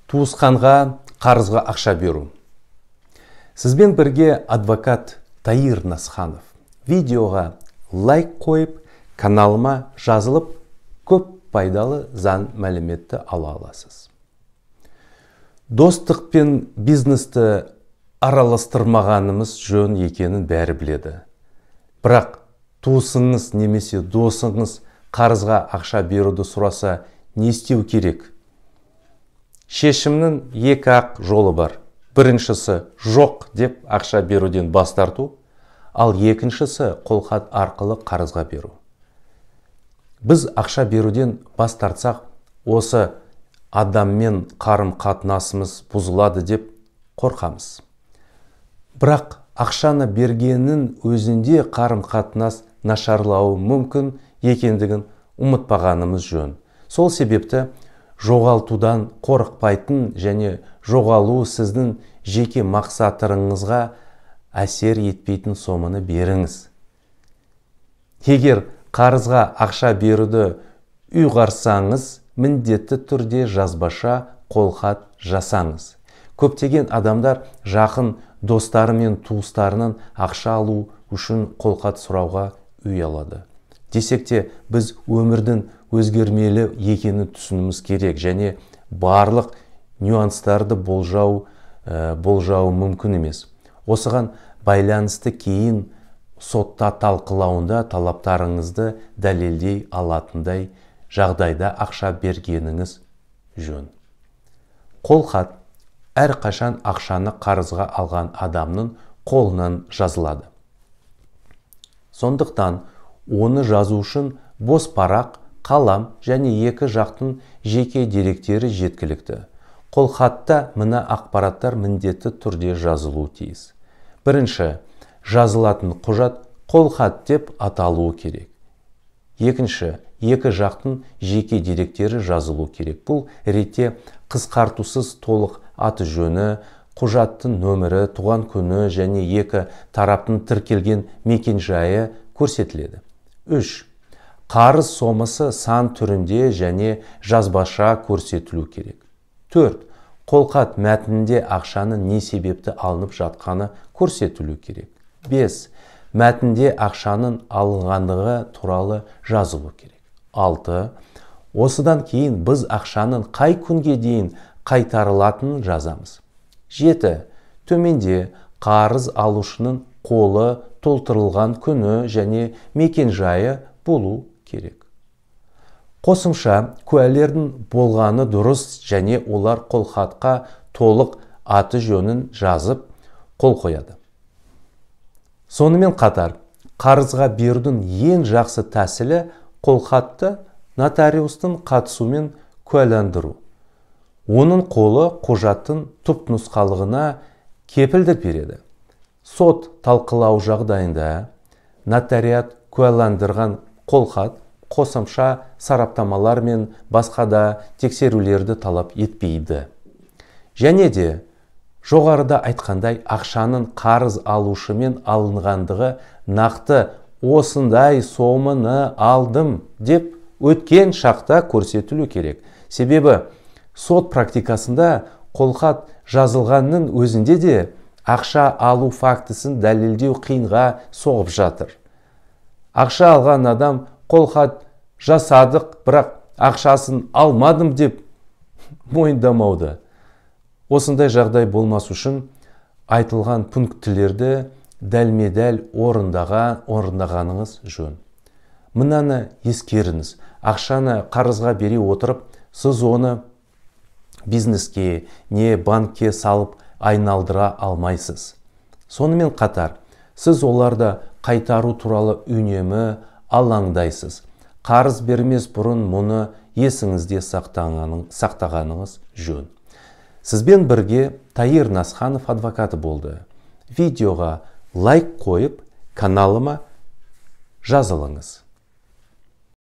Туысқанға қарызға ақша беру. Сізбен бірге адвокат Таир Насханов. Видеоға лайк қойып, каналыма жазылып, көп пайдалы заң мәліметті ала аласыз. Достық пен бизнесті араластырмағанымыз жөн екенін бәрі біледі. Бірақ туысыңыз немесе досыңыз қарызға ақша беруді сұраса, не істеу керек? Шешімнің екі ақ жолы бар. Біріншісі жоқ деп ақша беруден бас тарту, ал екіншісі қолхат арқылы қарызға беру. Біз ақша беруден бас тартсақ, осы адаммен қарым-қатынасымыз бұзылады деп қорқамыз. Бірақ ақшаны бергеннің өзінде қарым-қатынас нашарлауы мүмкін екендігін ұмытпағанымыз жөн. Сол себепті жоғалтудан қорықпайтын және жоғалу сіздің жеке мақсаттарыңызға әсер етпейтін соманы беріңіз. Егер қарызға ақша беруді ұйғарсаңыз, міндетті түрде жазбаша қолхат жасаңыз. Көптеген адамдар жақын достары мен туыстарынан ақша алу үшін қолхат сұрауға ұялады. Десек те, біз өмірдің өзгермелі екенін түсінуіміз керек және барлық нюанстарды болжау мүмкін емес. Осыған байланысты кейін сотта талқылауында талаптарыңызды дәлелдей алатындай жағдайда ақша бергеніңіз жөн. Қолхат әрқашан ақшаны қарызға алған адамның қолынан жазылады. Сондықтан оны жазу үшін бос парақ, қалам және екі жақтың жеке деректері жеткілікті. Қолхатта мына ақпараттар міндетті түрде жазылуы тиіс. Бірінші, жазылатын құжат қолхат деп аталуы керек. Екінші, екі жақтың жеке деректері жазылу керек. Бұл ретте қысқартусыз толық аты жөні, құжаттың нөмірі, туған күні және екі тараптың тіркелген мекенжайы көрсетіледі. 3. Қарыз сомасы сан түрінде және жазбаша көрсетілу керек. 4. Қолхат мәтінінде ақшаның не себепті алынып жатқаны көрсетілу керек. 5. Мәтінде ақшаның алынғандығы туралы жазылу керек. 6. Осыдан кейін біз ақшаның қай күнге дейін қайтарылатынын жазамыз. 7. Төменде қарыз алушының қолы толтырылған күні және мекенжайы болу керек. Қосымша куәлердің болғаны дұрыс және олар қолхатқа толық аты жөнін жазып қол қояды. Сонымен қатар, қарызға берудің ең жақсы тәсілі қолхатты нотариустың қатысуымен куәландыру. Оның қолы құжаттың түпнұсқалығына кепілдік береді. Сот талқылау жағдайында нотариат куәландырған қолхат қосымша сараптамалар мен басқа да тексерулерді талап етпейді. Және де жоғарыда айтқандай, ақшаның қарыз алушымен алынғандығы нақты осындай соманы алдым деп өткен шақта көрсетілу керек. Себебі сот практикасында қолхат жазылғанның өзінде де ақша алу фактісін дәлелдеу қиынға соғып жатыр. Ақша алған адам қолхат жасадық, бірақ ақшасын алмадым деп мойындамауда. Осындай жағдай болмас үшін айтылған пунктілерді дәлме-дәл орындағаныңыз жөн. Мынаны ескеріңіз. Ақшаны қарызға бере отырып, сіз оны бизнеске не банкке салып айналдыра алмайсыз. Сонымен қатар, сіз оларды қайтару туралы үнемі алаңдайсыз. Қарыз бермес бұрын мұны есіңізде сақтағаныңыз жөн. Сізбен бірге Таир Насханов адвокаты болды. Видеоға лайк қойып, каналыма жазылыңыз.